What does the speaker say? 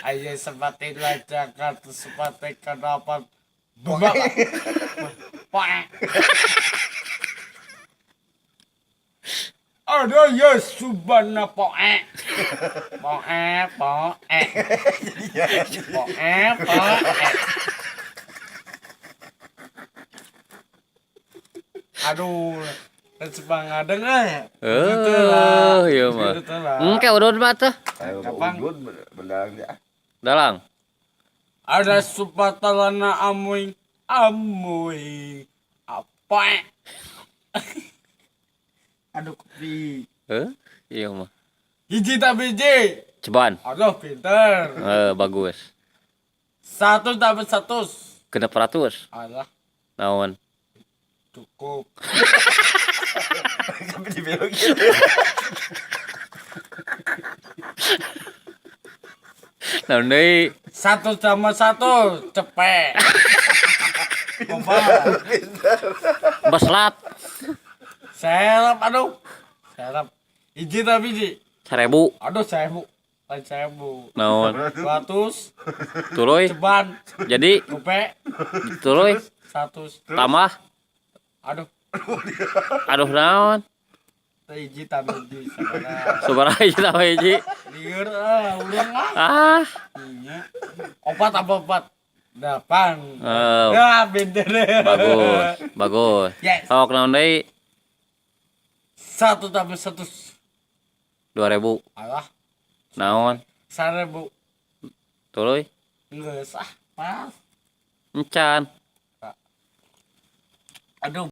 Aya sepati Jakarta, sepati kenapa bunga poe. Ada ya subana poe. Poe poe. Poe poe. Aduh, semangat ya. Eh, iya mah. Engke udud mah tuh. Kapan? Udud belang ya. Dalang. Ada supatalana amuing amuing apa? Aduh kopi. Eh, iya mah. Hiji tak biji. Ceban. Aduh pinter. Eh, bagus. Satu tambah satu. 600. Alah Naon? Cukup. Kami dibelokin. Naon deui? Satu sama satu cepet. Opa. Beslat. Serap aduh. Serap. Hiji tak biji. 1000. Aduh 1000. Lain 1000. Naon? 200 Tuluy. Ceban. Jadi Gope. tuluy 100. Tambah. Aduh. Aduh naon? Teu hiji tambah hiji sabaraha. Sabaraha hiji tambah hiji? Lieur ah, ulang ah. Ah. Iya. Opat tambah opat. 8. Eh. Ya, beda deh. Bagus, bagus. Yes. Sok naon deui? Satu tambah satu. 2000. Alah, Naon? 1000. Tuluy. Geus ah, pas. Encan. Aduh.